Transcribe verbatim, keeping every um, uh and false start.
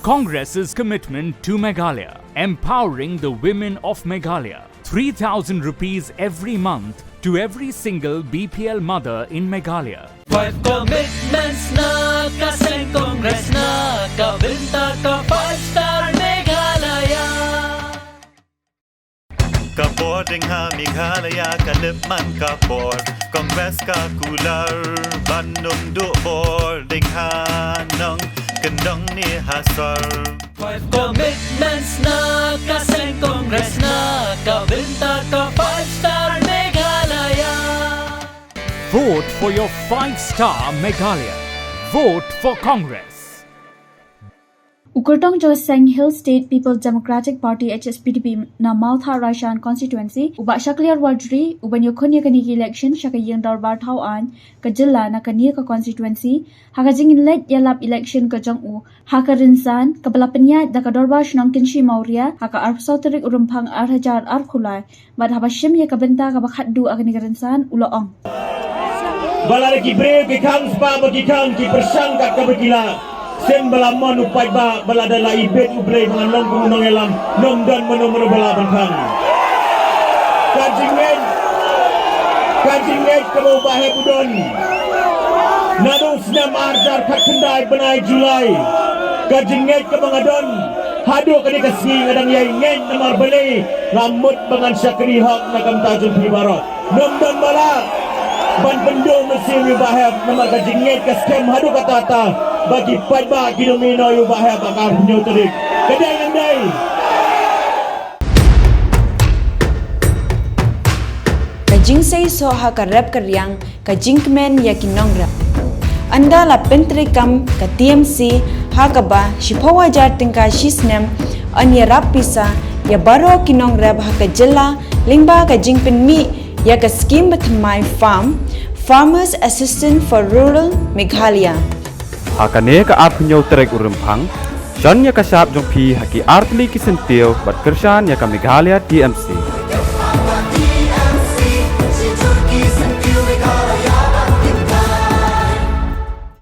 Congress's commitment to Meghalaya, empowering the women of Meghalaya. Three thousand rupees every month to every single B P L mother in Meghalaya. Five commitments na ka seng Congress na ka bynta ka five star Meghalaya. Ka bor ding ha Meghalaya ka lip man ka bor. Congress ka kular ban ym duh bor ding ha nongkyndong ne ha sor. Five commitments na ka seng Congress na ka bynta ka five star Meghalaya. Vote for your five star Meghalaya. Vote for Congress. U kyrtong jong ka seng Hill State People Democratic Party, H S P D P, na Mawthadraishan constituency, u Bah Shakliar Warjri, u ban ïakhun ïa kane ka election sha ka ïing dorbar thaw aiñ ka jylla na kane ka constituency, ha ka jingïaleit ïalap election ka jong u ha ka rynsan kaba la pynïaid da ka Dorbar Shnong Kynshi Mawria ha ka arphew saw tarik u Rymphang ar hajar arphew lai, bad haba shim ïa ka bynta kaba khatduh ha kane ka rynsan, u la ong. Ba lada ki briew ki khang spah bad ki khang ki pyrshang kat kaba ki lah, shen ba la mon u paidbah, ba lada la ibit U Blei ba ngan long kum u nongïalam, ym don mano mano ba lah ban khang. Ka jingngeit, ka jingngeit kaba u Bah Hep u don naduh u snem ar hajar khatkhyndai bnai July. Ka jingngeit kaba nga don haduh kane ka sngi, nga dang ïai ngeit namar balei, nga mut ba ngan shakri hok na ka bynta jong phi baroh. Ym don ba lah ban pynduh mynsiem ïa u Bah Hep namar ka jingngeit ka skhem haduh katta katta ba ki paidbah kin ym ïehnoh ïa u Bah Hep ha ka arphew hynñiew tarik. Ka dei ngan dei. Ka jingseisoh ha ka rep ka riang, ka jingkmen ïa ki nongrep. Ynda la pyntreikam ka T M C ha kaba shiphew hajar tyngka shi snem, yn ïarap pisa ïa baroh ki nongrep ha ka jylla lyngba ka jingpynmih ïa ka skhim bathymmai farm, Farmers Assistance for Rural Meghalaya. Ha kane ka arphew hynñiew tarik u Rymphang, shon ïa ka shap jong phi ha ki artylli ki syntiew bad kyrshan ïa ka Meghalaya T M C.